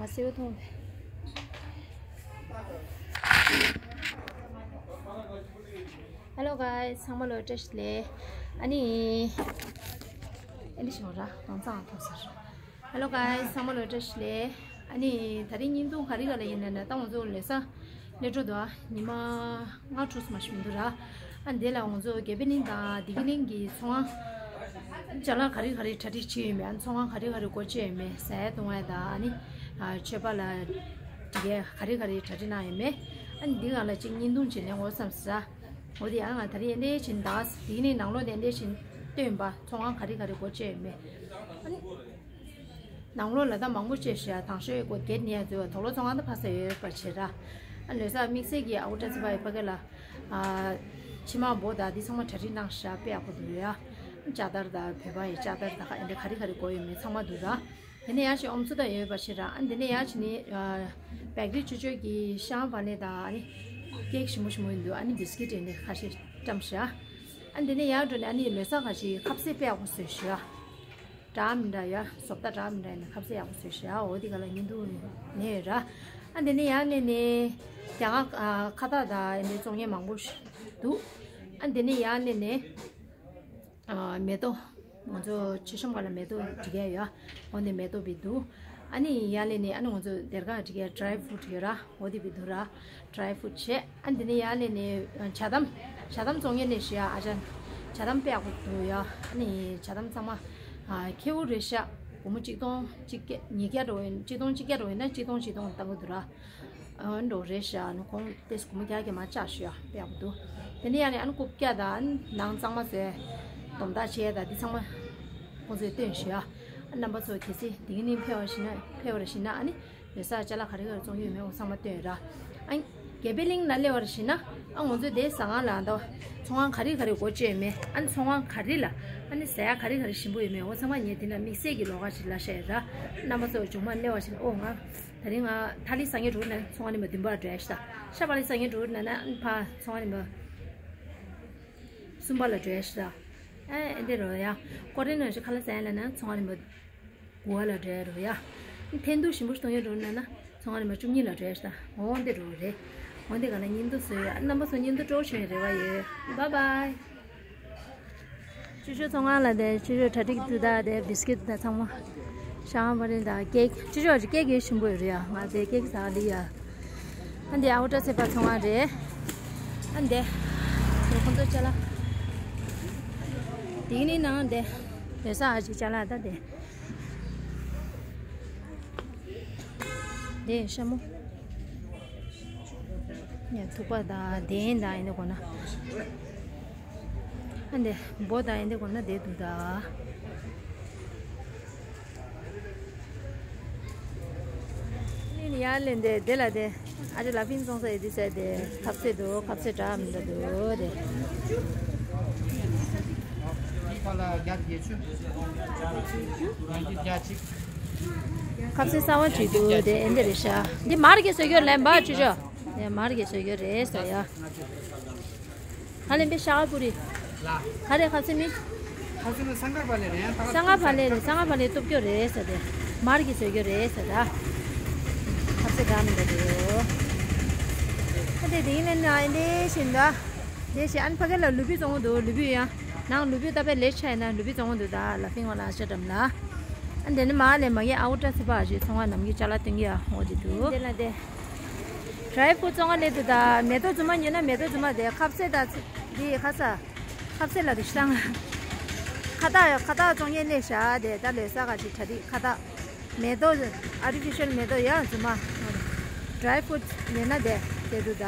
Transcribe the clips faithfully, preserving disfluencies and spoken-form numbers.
ང་སེའུ་འཐུང་དེ། Hello guys, ཚང་མ་ལ་བཀྲ་ཤིས་བདེ་ལེགས། ཨ་ནི། ཨ་ནི་ཞོག་ར་གང་ཚང་ཐོག་ཟེར། Hello guys, ཚང་མ་ལ་བཀྲ་ཤིས་བདེ་ལེགས། ཨ་ནི་ད་རིང་བརྙན་ཐུང་ག་རེ་ག་ལ་ཡིན་ན་ན་ད་ང་ཚོ་ལོ་གསར་སླེབས་འགྲོ་འདུག་ཉི་མ་ལྔ་དྲུག་མ་ཞིག་མི་འདུག་ར། ཨ་འདི་ལ་ང་ཚོ་དགེ་འཕེལ་གླིང་དང་བདེ་སྐྱིད་གླིང་གི་ཚོང་ཁང་ཅ་ལག་ག་རེ་ག་རེ་གྲ་སྒྲིག་བྱས་ཡོད་མེད། ཨ་ཚོང་ཁང་ག་རེ་ག་རེ་སྒོ་ཕྱེ་ཡོད་མེད། ཟ་ཡ་བཏུང་ཡ་དང་ཨ་ནི་མཆོད་པ་ལ་དེ་ག་ག་རེ་ག་རེ་གྲ་སྒྲིག་གནང་ཡོད་མེད། ཨ་ནི་འདི་སྒང་ལ་གཅིག་བརྙན་ཐུང་ཅིག་ལེན་དགོས་བསམ་ཟེར། འོ་དེ་ཡང་ང་ད་རེས་ཨེ་འདྲས་བྱིན་ད་དེ་ནས་ནང་ལོགས་དེ་ཨེ་འདྲས་བྱིན་སྟོན་པ། ཚོང་ཁང་ག་རེ་ག་རེ་སྒོ་ཕྱེ་ཡོད་མེད། ཨ་ནི་ནང་ལོགས་ལ་ད་མང་པོ་བྱས་ཤག་དང་ཤོས་སྒོ་བརྒྱད་ནས་ཡ་འཛུལ་བ། དོག་ལོ་ཚོང་ཁང་ད་ཕ་ས་ཡོད་པ་བྱེད་ར། ཨ་ལོ་གསར་དམིགས་བསལ་གྱི་ཨ་ཁུ་བཀྲ་ཚེ་པ་ཡི་ཕ་གི་ལ་ཨ་ཕྱི་མ་འབོ་ད་འདི་ཚང་མ་གྲ་སྒྲིག་གནང་ཤག་དཔེ་ཡག་པོ་འདུག་ཡ། ལྕགས་དར་ད་བོད་པ་ཡི་ལྕགས་དར་ད་ཨ་འདྲས་ག་རེ་ག་རེ་སྒོ་ཡོད་མེད་ཚང་མ་འདུག་ར། དེ་ནས་ཡང་ཞིག་ཨོམ་སུ་ད་ཡོད་པ་ཞིག་ར། ཨ་དེ་ནས་ཡང་ཞིག་ནི་ཨ་བེག་རི་ཆུ་ཆོས་ཀྱི་ཤང་བ་ལེ་དང་ཨ་ནི་ཀེག་ཞིམ་པོ་ཞིམ་པོ་ཡིན་འདུག་ཨ་ནི་བི་སི་ཀིཊ་ཡིན་ནི་ཁ་ཤས་བཀྲམ་ཤག་ཨ་དེ་ནས་ཡང་འགྲོ་ནས་ཨ་ནི་ལོ་གསར་ཁ་ཤས་ཁ་ཟས་དཔེ་ཡག་པོ་བཟོས་ཤག་འདྲ་མི་འདྲ་ཡ་བཟོ་ལྟ་འདྲ་མི་འདྲ་ཡིན་ན་ཁ་ཟས་ཡག་པོ་བཟོས་ཤག་འོ་དེ་ག་ལ་བརྙན་ཐུང་ནས་ཡོད་ར། ཨ་དེ་ནས་ཡང་ནས་ནས་རྒྱ་གར་ཨ་ཁ་བཏགས་དང་ཨ་ནི་བཙོང་མཁན་མང་པོ་ཞིག་འདུག་ཨ་དེ་ནས་ཡང་ནས་ནས། ཨ་མེ་ཏོག་ང་ཚོ་ཆེ་ཤོས་ག་ལ་མེ་ཏོག་སྒྲིག་ཡ་ཡོད། འོ་ནི་མེ་ཏོག་བི་འདུག་ཨ་ནི་ཡ་ལེ་ནི་ཨ་ནི་ང་ཚོ་སྡེར་ཁ་སྒྲིག་ཡ་ཌ་རའི་ཕུ་རུ་ཊི་ཡོད་ར། འོ་དེ་བི་འདུག་ར། ཌ་རའི་ཕུ་རུ་ཊི་བྱས། ཨ་འདི་ནི་ཡ་ལེ་ནི་ཇ་དམ། ཇ་དམ་བཙོང་ཡ་ནི་ཞིག་ཡ་ཨ་ཅག་ཇ་དམ་དཔེ་ཡག་པོ་འདུག་ཡ། ཨ་ནི་ཇ་དམ་ཚང་མ་ཨ་ཁེ་བོ་རེད་ཤག་སྒོར་མོ་གཅིག་སྟོང་གཅིག་བརྒྱ་ཉིས་བརྒྱ་འགྲོ་ཡིན། གཅིག་སྟོང་གཅིག་བརྒྱ་འགྲོ་ཡིན་ན་གཅིག་སྟོང་གཅིག་སྟོང་བཏང་གི་འདུག་ར། ཨ་འགྲོ་རེད་ཤག་ཨ་ནི་ཁོང་ཏེས་སྒོར་མོ་རྒྱག་གི་མ་བཅག་ཤག་དཔེ་ཡག་པོ་འདུག་དེ་ནས་ཡང་ནས་ཨ་ནི་རྐུབ་བཀྱག་དང་ནང་གཙང་མ་བཟོས། དོམ་དག་བྱས་དང་འདི་ཚང་མ་ཁོང་ཚོས་སྟོན་ཤག་ཨ་རྣམ་པ་ཚོ་གལ་སྲིད་དེ་གི་ནི་ཕེབས་པ་ཞིག་ན་ཕེབས་པ་རེ་ཞིག་ན་ཨ་ནི་ལོ་གསར་ཅ་ལག་ག་རེ་ག་རེ་བཙོང་གི་ཡོད་མེད་འོ་ཚང་མ་སྟོན་ར། ཨ་ནི་དགེ་འཕེལ་གླིང་ལ་སླེབས་པ་རེ་ཞིག་ན་ཨ་ང་ཚོས་དེ་ཟ་ཁང་ལ་ཨ་ད་ཚོང་ཁང་ག་རེ་ག་རེ་སྒོ་ཕྱེ་ཡོད་མེད། ཨ་ནི་ཚོང་ཁང་ག་རེ་ལ་ཨ་ནི་ཟ་ཡ་ག་རེ་ག་རེ་ཞིམ་པོ་ཡོད་མེད་འོ་ཚང་མ་ངས་དེ་ན་དམིགས་བསལ་གྱི་ལོགས་ཀ་ཞིག་ལ་བཤད་ར། རྣམ་པ་ཚོ་མཇུག་མ་སླེབས་པ་ཞིག་ན་ཨོ་ང་། ད་རིང་ང་ཐ་ལི་སང་ཉིན་འགྲོ་ན་ཚོང་ཁང་ནས་མ་བདུན་པར་འགྲོ་ཡ་ཤི་ད། ཤ་པ་ལི་སང་ཉིན་འགྲོ་ན་ན་ཕ་ཚོང་ཁང་ནས་མ་གསུམ་པ་ལ་འགྲོ་ཡ་ཤི་ད། ཨེ་འདི་རོ་ཡ། ཀོ་རེ་ན་ཞིག་ཁ་ལ་ཟ་ཡ་ལ་ན་ཚོང་ཁང་ནས་མ་དགུ་པ་ལ་འགྲོ་ཡ་རོ་ཡ། འཐེན་ཐུག་ཞིམ་པོ་གཏོང་ཡ་འགྲོ་ན་ན་ཚོང་ཁང་ནས་མ་བཅུ་གཉིས་ལ་འགྲོ་ཡ་ཤི་ད། འོ་འདི་རོ་རེད། འོ་འདི་ག་ན་ཉིན་དུ་བཟོས་ཡ་རྣམ་པ་ཚོ་ཉིན་དུ་སྤྲོ་བྱུང་ཡ་རེ་བ་ཡོད། བཱའི་བཱའི། ཅོ་ཅོ་ཚོང་ཁང་ལ་དེ་ཅོ་ཅོ་གྲ་སྒྲིག་དུ་ད་དེ་བི་སི་ཀིཊ་དང་ཚང་མ་ཤང་བ་རིན་དང་ཀེག་ཅོ་ཅོ་ཅིག་ཀེག་ཡོད་ཞིམ་པོ་ཡོད་རེད་ཡ། ང་དེ་ཀེག་ཟ་ལི་ཡ། ཨ་འདི་ཨ་བོ་ཏྲ་ཚེ་པ་ཚོང་ཁང་རེད། ཨ་འདི་དེ་ཁོང་ཚོ་ཅ་ལག་དེ་ནི་ནང་དེ་དེ་ས་ཨ་ཅིག་ཅ་ལག་ད་དེ། དེ་ཤ་མོ། ཡ་ཐུག་པ་དང་གདན་དང་ཡིན་དེ་གོ་ན། ཨ་འདི་འབོ་དང་ཡིན་དེ་གོ་ན་དེ་འདུག་ད། ནི་ཡར་ལེན་དེ་དེ་ལ་དེ་ཨ་ཅེ་ལ་ཕིན་སོང་ས་ཡི་དེ་ཟེར་དེ་ཁབ་སེ་འདུག་ཁབ་སེ་འདྲ་མི་འདྲ་འདུག་དེ། ཁ་ལ་བརྒྱ་བརྒྱད་ཅུ། ཁ་ལ་བརྒྱ་གཅིག་ཁབ་སེ་གསར་བ་བྲིས་འདུག་དེ་ཨེ་འདི་རེད་ཤག་འདི་མར་གྱི་བཟོ་རྒྱུ་ལེན་པ་ཅི་ཅོ། དེ་མར་གྱི་བཟོ་རྒྱུ་རེད་ཟེར་ཡ། ཧ་ལམ་པའི་ཤ་བ་པུ་རི། ག་རེ་ཁབ་སེ་མི། ཁབ་སེ་ནི་སང་ག་བ་ལེ་རེད། སང་ག་བ་ལེ་རེད། སང་ག་བ་ལེ་གཏུབ་རྒྱུ་རེད་ཟེར་དེ། མར་གྱི་བཟོ་རྒྱུ་རེད་ཟེར་ད། ཁབ་སེ་འདྲ་མི་འདྲ་འདུག་ཨ་དེ་དེ་ཡིན་ན་ཨེ་འདི་བཞིན་ད། དེ་བཞིན་ཨན་ཕ་གི་ལ་ལུ་བི་བཙོང་གི་འདུག་ལུ་བི་ཡ། ནང་ལུ་བི་ད་པའི་ལེ་ཆ་ཡིན་ན་ལུ་བི་བཙོང་གི་འདུག་ད་ལ་ཕིང་བ་ལ་ཤ་འགྲམ་ལ། ཨ་འདི་ནི་མ་ལེ་མ་གི་ཨ་བོ་ཏྲ་ཚི་པ་ཞིག་ཚོང་བ་ནམ་གི་ཅ་ལག་སྟོན་གི་ཡ་འོ་དེ་འདུག་དེ་ལ་དེ། ཌ་རའི་ཕུ་རུཊ་བཙོང་ག་སླེབས་འདུག་ད་མེ་ཏོག་རྫུན་མ་ཉོས་ན་མེ་ཏོག་རྫུན་མ་དེ་ཁབ་སེ་ད་ཚི་འདི་ཁ་ས། ཁབ་སེ་ལ་དེ་ཤི་ཏང་། ཁ་བཏགས་ཁ་བཏགས་བཙོང་ཡས་གནས་བཞག་དེ་ད་ལོ་གསར་ག་ཅིག་གྲ་སྒྲིག་ཁ་བཏགས། མེ་ཏོག་ཨར་ཊི་ཕི་ཤལ་མེ་ཏོག་ཡ་རྫུན་མ། ཌ་རའི་ཕུ་རུཊ་ཉོས་ན་དེ་དེ་འདུག་ད།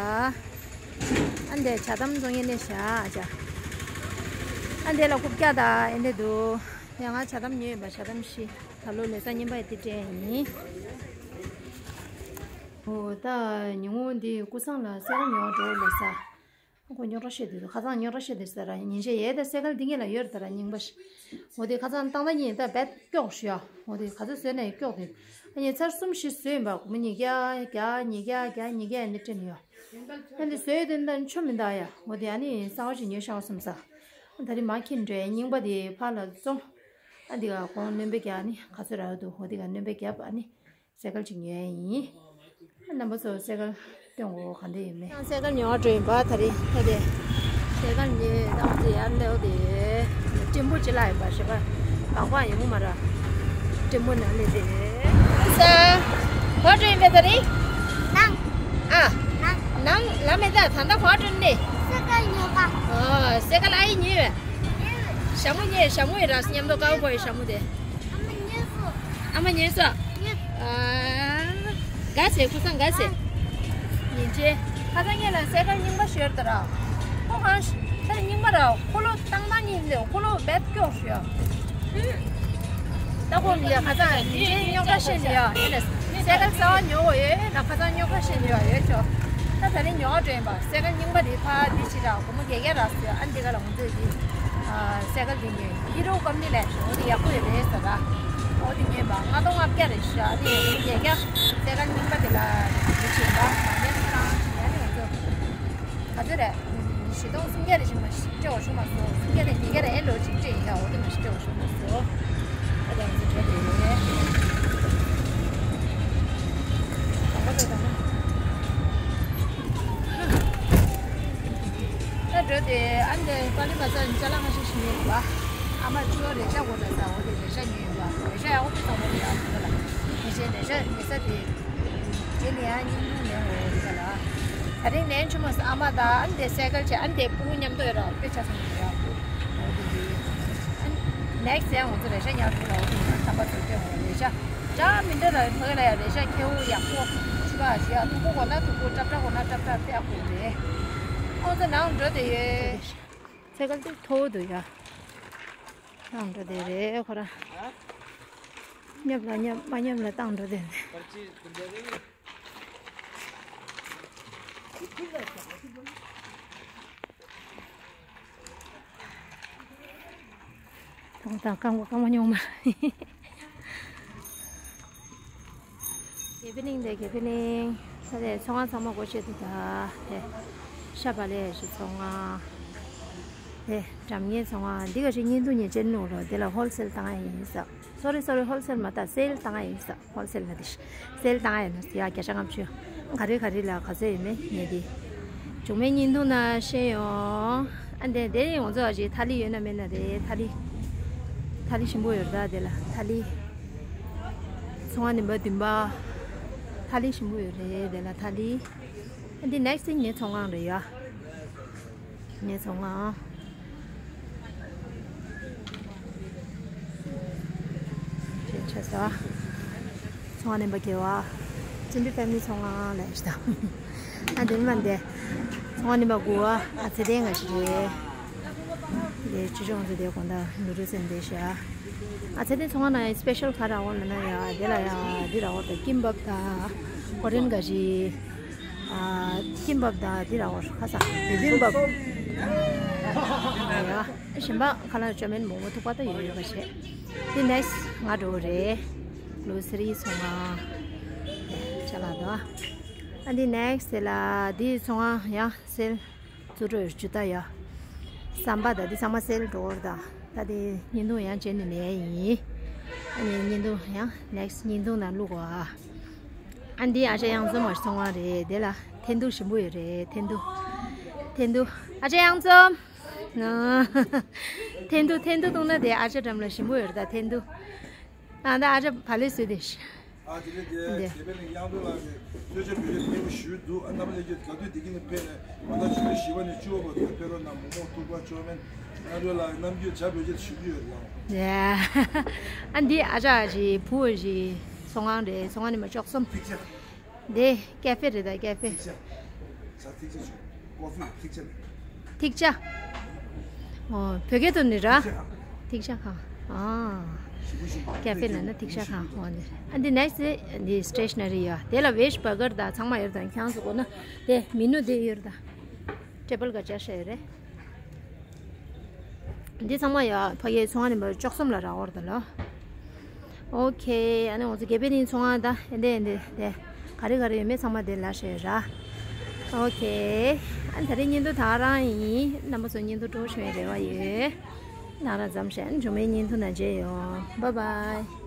ཨ་འདི་ཇ་དམ་བཙོང་ཡས་གནས་བཞག་ཨ་ཅག་ཨ་འདི་ལ་རྐུབ་བཀྱག་དང་ཨེ་འདི་འདུག་ཡ་ང་ཇ་དམ་ཉོས་ཡོད་པ་ཇ་དམ་བཞི། ད་ལོ་ལོ་གསར་རྙིང་པ་ཡི་དེ་སྤྲད་ཡིན། འོ་ད་ཉིན་གུང་འདི་ཀུ་སང་ལ་སེ་ར་ཉོ་འགྲོ་ལོ་གསར། ཁོ་རྙོག་དྲ་བཤད་དུས་ཁ་སང་རྙོག་དྲ་བཤད་དུས་ཟེར་ར་ཉིན་ཞག་ཡས་དང་སེ་གལ་འདི་ངེད་ལ་ཡོད་རེད་ད་ར་རྙིང་པ་ཞིག་འོ་དེ་ཁ་སང་བཏང་ད་གཉིས་ད་བད་སྐྱོག་ཞུ་ཡ། འོ་དེ་ག་ཚོད་བཟོས་ནས་སྐྱོག་དེ་ཨ་ཉིན་ཚར་གསུམ་བཞི་བཟོས་ཡིན་པ་སྒོར་མོ་ཉིས་བརྒྱ་བརྒྱ་ཉིས་བརྒྱ་བརྒྱ་ཉིས་བརྒྱ་ཡན་དེ་སྤྲད་ནས་ཡོད། ཨ་འདི་བཟོས་དེ་ད་ཆོ་མི་འདའ་ཡ། འོ་དེ་ཨ་ནི་གསར་པ་ཞིག་ཉོས་ཤག་བསམ་ས། ད་རིང་མ་ཁྱིམ་འདྲ་རྙིང་པ་དེ་ཕར་ལ་བཙོང་། ཨ་འདི་ག་གོང་སྣོན་པ་རྒྱག་ཨ་ནི་ག་ཚོད་རག་འདུག་འོ་དེ་ག་སྣོན་པ་རྒྱབ་ཨ་ནི། སའི་ཀལ་ཅིག་ཉོས་ཡིན། རྣམ་པ་ཚོ་སའི་ཀལ་སྟོན་གོ་ག་འདྲ་ཡིན་མེད། ཡང་སའི་ཀལ་ཉོ་བ་འགྲོ་ཡིན་པ། ད་རེས་ད་དེ་སའི་ཀལ་ཉོས་ཏང་ཙི་ཡར་སླེབས་དེ་ཀྲིན་པོ་ཅི་ལ་ཡིན་པ་ཞེས་པ་གང་པ་ཡིན་མོ་མ་ར། ཀྲིན་པོ་ནང་སླེབས་དེ་ས་ག་འགྲོ་ཡིན་པས་ད་རེས། ནང་། ཨ། ནང་། ནང་ལ་མེད་ད་ད་ལྟ་ག་འགྲོ་ནི། སའི་ཀལ་ཉོ་ག་ཨ་སའི་ཀལ་ཨ་ཡི་ཉོས་བས། ཞྭ་མོ་ཉོས། ཞྭ་མོ་ཡི་ར་མཉམ་དུ་ཀའོ་བོའི་ཞྭ་མོ་དེ། ཨ་མ་ཉོས་སོ། ཨ་མ་ཉོས་སོ། ཉོས། ཨ། དགའ་ཟེ་ཁུ་སང་དགའ་ཟེ། ཉིན་ཅེ། ཁ་སང་ངེད་ལ་སའི་ཀལ་རྙིང་པ་ཤོར་ད་ར། ཁོ་གང་ཤ་ཁ་རྙིང་པ་ར་ཁོ་ལོ་ཏང་ཏང་ཉིན་ལེ་ཁོ་ལོ་བེད་སྐྱོག་ཤོར། ད་ཁོ་མི་ལ་ཁ་སང་ཉིན་ཅེ་ཉོ་ཁ་ཤེས་ནི་ཡ་ཨེ་ལ་སའི་ཀལ་གསར་བ་ཉོ་བོ་ཡོད་ན་ཁ་སང་ཉོ་ཁ་ཤེས་ནི་ཡ་ཡོད་ཆོ། ད་ད་རིང་ཉོ་བ་འགྲོ་ཡིན་པ་སའི་ཀལ་རྙིང་པ་དེ་ཕ་དེ་ཕྱི་ར་སྒོར་མོ་བརྒྱད་བརྒྱ་རག་སོང་ཨ་འདི་ག་ལ། ཚོས་ཀྱིས། ཨ། སའི་ཀལ་དེ་ཉོས། ཧི་རོ་ཀམ་པ་ནི་ལས་ཤོག་འོ་དེ་ཡག་པོ་ཡོད་རེད་ཟེར་ར། འོ་དེ་ཉོས་པ་ལྔ་སྟོང་ལྔ་བརྒྱ་རེད་ཤག་ཨ་ནི་ཡང་བརྒྱད་བརྒྱ་སའི་ཀལ་རྙིང་པ་དེ་ལ་ཉོས་བྱས་པ་མ་ཉམས་སུ་བཏང་བྱས་ཨ་ནི་ང་ཚོ་ག་ཚོད་རེད། བཞི་སྟོང་སུམ་བརྒྱ་རེ་ཞིག་མ་ཞིག་སྤྲད་འོ་ཤོག་མ་སོང་། སུམ་བརྒྱ་དང་བརྒྱད་བརྒྱ་རེ་ཨེ་ལོ་ཅིག་སྤྲད་ཡིན་ཡ། འོ་དེ་མ་ཞིག་སྤྲད་འོ་ཤོག་མ་སོང་། ཨ་ནི་ང་ཚོ་འགྲོ་དེ་ཡིན། དང་པོ་དང་པོ། ད་འགྲོ་དེ་ཨ་འདི་པ་ལི་པ་ཚ་ཅ་ལག་ཁ་ཤས་ཤིག་ཉོས་ཡོད་པ། ཨ་མ་ཅོ་རེ་ཅག་གོ་ད་ས་འོ་དེ་རེ་ཅག་ཉོས་ཡོད་པ། རེ་ཅག་ཡག་པོ་དེ་ཚང་མ་རེད་ཡ་ཁོ་ལ། དེ་བཞིན་རེ་ཅག་ཉོས་ས་དེ་དེ་ནི་ཡང་སྙིང་རླུང་ལེན་འོ་རེད་ལ། ད་རིང་ལེན་ཆུ་མ་ས་ཨ་མ་ད་ཨ་འདི་སའི་ཀལ་ཆེ་ཨ་འདི་སྤུ་གུ་མཉམ་དུ་ཡོད་ར་དཔེ་ཆ་ཚང་མ་རེད་ཡ། འོ་དེ་དེ་ཨ་ནེག་སི་ཡང་ང་ཚོ་རེ་ཅག་ཉར་དགོས་ར། འོ་དེ་ཡིན་ན་ཁ་པར་ཚོ་སྟོན་འོ་རེ་ཅག་ཅག་མི་འདྲ་ར་ཕ་གི་ལ་ཡ་རེ་ཤ་ཁེའུ་ཡག་པོ་ཅི་ག་ཞིག་ཡ་མཐུག་པོ་གོ་ན་མཐུག་པོ་ཀྲབ་ཀྲབ་གོ་ན་ཀྲབ་ཀྲབ་ཏེ་ཡག་པོ་རེད། ཁོང་ཚོ་ནང་འགྲོ་དེ་ཡོད། སའི་ཀལ་དེ་མཐོ་བོ་འདུག་ཡ། ནང་འགྲོ་དེ་རེད་ཁོ་ར། མཉམ་ལ་མཉམ་མ་མཉམ་ལ་བཏང་འགྲོ་དེ་རེད། དང་དང་རྐང་པ་རྐང་པ་རྙོག་མ། དགེ་འཕེལ་གླིང་དེ་དགེ་འཕེལ་གླིང་ས་དེ་ཚོང་ཁང་ཚང་མ་སྒོ་ཕྱེ་འདུག་ད་དེ་ཤ་བ་ལས་ཞིག་ཚོང་ཁང་དེ་འགྲམ་ངའི་ཚོང་ཁང་འདི་ག་ཞིག་བརྙན་ཐུང་ཉེ་ཆེན་ནོ་རོ་དེ་ལ་ཧོལ་སེལ་བཏང་ཡ་ཡིན་ས། སོ་རི་སོ་རི་ཧོལ་སེལ་མ་ད་སེལ་བཏང་ཡ་ཡིན་ས། ཧོལ་སེལ་ལ་དེ་སེལ་བཏང་ཡ་ཡིན་ས་ཡ་བརྒྱ་ཆ་ལྔ་བཅུ། ག་རེ་ག་རེ་ལ་ག་ཚོད་ཡོད་མེད་ངས་དེ། བྱུང་མེད་བརྙན་ཐུང་ན་ཤེས་ཡོང་། ཨ་འདི་འདི་ཡོང་ཚོ་ཨ་ཞིག་ཐ་ལི་ཡོད་ན་མེད་ན་རེད་ཐ་ལི། ཐ་ལི་ཞིམ་པོ་ཡོད་རེད་ད་དེ་ལ་ཐ་ལི། ཚོང་བ་ནིམ་པ་བདུན་པ། ཐ་ལི་ཞིམ་པོ་ཡོད་རེད་དེ་ལ་ཐ་ལི། ཨ་འདི་ནེག་སི་ངའི་ཚོང་ཁང་རེད་ཡ། ངའི་ཚོང་ཁང་། ཆེ་ཆེ་ས། ཚོང་ཁང་ནིམ་པ་དགེ་བ། ཅིན་པི་ཕེ་མི་ལི་ཚོང་ཁང་ལ་ཡིན་ད། ཨ་འདི་མ་འདི། ཚོང་ཁང་ནིམ་པ་དགུ་བ་ཨ་ཚེ་བརྟན་ང་ཞིག་རེད། འདི་ཆུ་ཆུང་ཚོ་དེ་དགོང་དག་ལུ་རུ་སེམས་བདེ་ཤ། ཨ་ཚེ་བརྟན་ཚོང་ཁང་ན་ཡང་སི་པེ་ཤལ་ག་རག་འོང་ལ་ན་ཡ་འདི་ལ་ཡ་འདི་རག་འོང་ད་ཀིམ་བབ་ད། ཀོ་རེན་ག་ཞིག་ཨ། ཁྱིམ་བབ་དང་འདི་ར་འོར་ཁ་ས་བི་བིམ་བབ། ཡ། ཞིམ་པ་ཁ་ལག་བཅོས་མིན་མོག་མོག་ཐུག་པ་ད་ཡོད་ཡོད་པ་བྱས། འདི་ནེག་སི་ང་འགྲོ་རེད། ལོ་སི་རི་ཚོང་ཁང་། ཅ་ལག་དང་། ཨ་འདི་ནེག་སི་ལ་འདི་ཚོང་ཁང་ཡང་སེལ། ཚུར་འགྲོ་ཡོད་ཇུ་ད་ཡ། ཟམ་པ་དང་འདི་ཚང་མ་སེལ་འགྲོ་བར་དང་། ད་འདི་བརྙན་ཐུང་ཡང་བྱས་ནས་ལས་ཡིན། ཨ་ནི་བརྙན་ཐུང་ཡང་ནེག་སི་བརྙན་ཐུང་ནང་བླུག་གོ་ཨ། ཨ་འདི་ཨ་ཅག་གཡང་འཛོམས་མ་ཚོང་ཁང་རེད་དེ་ལ་འཐེན་ཐུག་ཞིམ་པོ་ཡོད་རེད་འཐེན་ཐུག་འཐེན་ཐུག་ཨ་ཅག་གཡང་འཛོམས། འཐེན་ཐུག་འཐེན་ཐུག་བཏུང་ན་དེ་ཨ་ཅག་འགྲམ་ལ་ཞིམ་པོ་ཡོད་རེད་ད་འཐེན་ཐུག་ཨ་ད་ཨ་ཅག་བ་ལེ་སུ་དེ། ཨ་དེ་ནས་དེ་འདི། དེ་བས་ནས་གཡང་འགྲོ་ལགས་ཀྱིས་གསོལ་ཇ་བོད་ཇ་ཕེབས་ཞུས་འདུག་ཨ་རྣམ་པ་ལྷན་རྒྱས་ག་དུས་དེ་གི་ནས་ཕེབས་ནས་མ་མཐའ་ཆུ་ཚོད་བཞི་པ་ནས་བཅུ་པ་བར་དུ་ཕེབས་རོགས་གནང་མོག་མོག་ཐུག་པ་བཅོས་མིན། གཡང་འགྲོ་ལགས་རྣམ་རྒྱུན་ཇ་བོད་ཇ་ཞུ་གི་ཡོད་ལགས། ཡ། ཨ་འདི་ཨ་ཅག་ཞིག་བུ་ཞིག་ཚོང་ཁང་རེད་ཚོང་ཁང་ནི་མ་ལྕོག་གསུམ། ཐིག་ཇ། འདི་ཀེ་ཧྥེ་རེད་ད་ཀེ་ཧྥེ། ཐིག་ཇ། ཇ་ཐིག་ཇ་ཞུ། ཀོ་ཧྥི་ཐིག་ཇ་ལ། ཐིག་ཇ། ཨོ་བོད་སྐད་དུ་ནི་ར། ཐིག་ཇ་ཁང་། ཨ། ཀེ་ཧྥེ་ལ་ན་ཐིག་ཇ་ཁང་ཨོ་ནི། ཨ་འདི་ནེག་སི་འདི་སི་ཊེ་ཤ་ན་རི་ཡ། དེ་ལ་ཝེཇ་བར་གར་དང་ཚང་མ་ཡོད་དང་ཁྱང་སུ་གོ་ན་དེ་མི་ནུ་དེ་ཡོད་ད། ཊེ་བལ་ག་ཅག་ཤ་ཡོད་རེད། འདི་ཚང་མ་ཡ་ཕ་གིའི་ཚོང་ཁང་ནི་མ་ལྕོག་གསུམ་ལ་རག་འོར་ད་ལོ། ཨོ་ཁེ། ཨ་ནི་ང་ཚོ་དགེ་འཕེལ་གླིང་ཚོང་ཁང་ད་ཨེ་འདྲ་ཨེ་འདྲ་དེ་ག་རེ་ག་རེ་ཡོད་མེད་ཚང་མ་དེ་ལ་ཤེས་ར། ཨོ་ཁེ། ཨ་ནི་ད་རེས་བརྙན་ཐུང་ད་རང་ཡིན། རྣམ་པ་ཚོ་བརྙན་ཐུང་སྤྲོ་བོ་བྱུང་བའི་རེ་བ་ཡོད། ད་རང་ཙམ་བྱས་ཨ་ནི་མཇུག་མའི་བརྙན་ཐུང་ནང་མཇལ་ཡོང་། བཱའི་བཱའི།